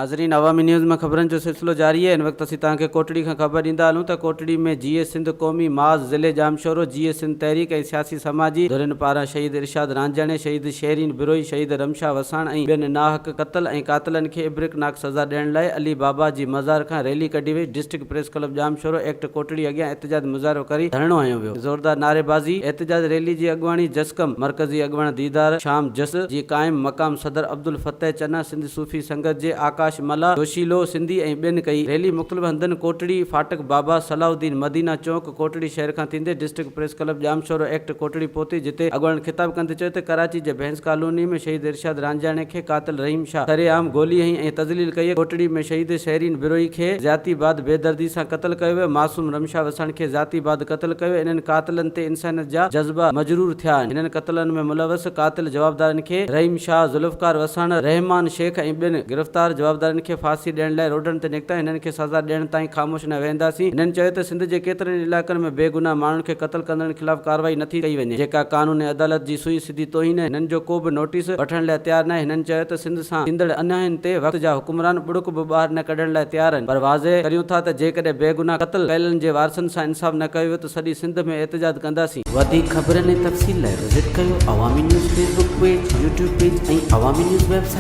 ناظرين عوامي نيوز ۾ خبرن جو سلسلو جاري آهي هن وقت اسين توهان کي ڪوٽڙي کان خبر ڏيندا هلون ته ڪوٽڙي ۾ جيئي سنڌ قومي محاذ ضلعي ڄامشورو جيئي سنڌ تحريڪ ۽ سياسي سماجي ڌرين پاران شهيد ارشاد رانجهاڻي شهيد شيرين بروهي شهيد رمشا وساڻ ۽ ٻين ناحق قتل ۽ قاتلن کي عبرتناڪ سزا ڏيڻ لاء علي بابا جي مزار کان ريلي ڪڍي وئي district press club Jamshoro act Kotri اڳيان احتجاج مظاهرو ڪري ڌرڻو هنيو ويو. زوردار نعريبازي، احتجاج ريلي جي اڳواڻي جسقم مرڪزي اڳواڻ ديدار شام جس جي قائم مقام صدر عبدالفتح چنا، سنڌ صوفي سنگت جي آڪاش ملاح، جوشيلو سنڌي ۽ ٻين ڪئي. ريلي مختلف هنڌن ڪوٽڙي ڦاٽڪ بابا صلاح الدين مدينه چونڪ ڪوٽڙي شهر کان ٿيندي district press club Jamshoro act Kotri پهتي جتي اڳواڻن خطاب ڪندي چيو ته ڪراچي جي ڀينس ڪالوني ۾ شهيد ارشاد رانجهاڻي کي قاتل رحيم شاهه سرعام گولي هنئي ۽ تذليل ڪئي، ڪوٽڙي ۾ شهيد شيرين بروهي کي زيادتي بعد بيدردي سان قتل ڪيو ويو، معصوم رمشا وساڻ کي زيادتي بعد قتل ڪيو ويو، انهن قاتلن تي انسانيت جا جذبا مجرور ٿيا آهن، هنن قتلن ۾ ملوث قاتل جوابدارن کي رحيم شاهه، ذوالفقار وساڻ، رحمان شيخ ۽ ٻين گرفتار جوابدارن کي ڦاسي ڏيڻ لاء روڊن تي نڪتا آهيون، هنن کي سزا ڏيڻ تائين خاموش نه ويهنداسين، هنن چيو ته سنڌ جي ڪيترن ئي علائقن ۾ بيگناهه ماڻهن کي قتل ڪندڙن خلاف ڪارروائي نٿي ڪئي وڃي، جيڪا قانون ۽ عدالت جي سوئي سڌي توهين آهي، هنن جو ڪو به نوٽيس وٺڻ لاء تيار ناهي، هنن چيو ته سنڌ سان ٿيندڙ انيائن تي وقت جا حڪمران ٻڙڪ به ٻاهر نه ڪڍڻ لاء تيار آهن پر واضح ڪريون ٿا ته جيڪڏهن بيگناهه قتل ڪيلن جي وارثن سان انصاف نه ڪيو ويو ته سڄي سنڌ ۾ احتجاج ڪنداسين. وڌيڪ خبرن ۽ تفصيل لاء وزٽ ڪيو Awami news Facebook page, YouTube page ۽ Awami news website.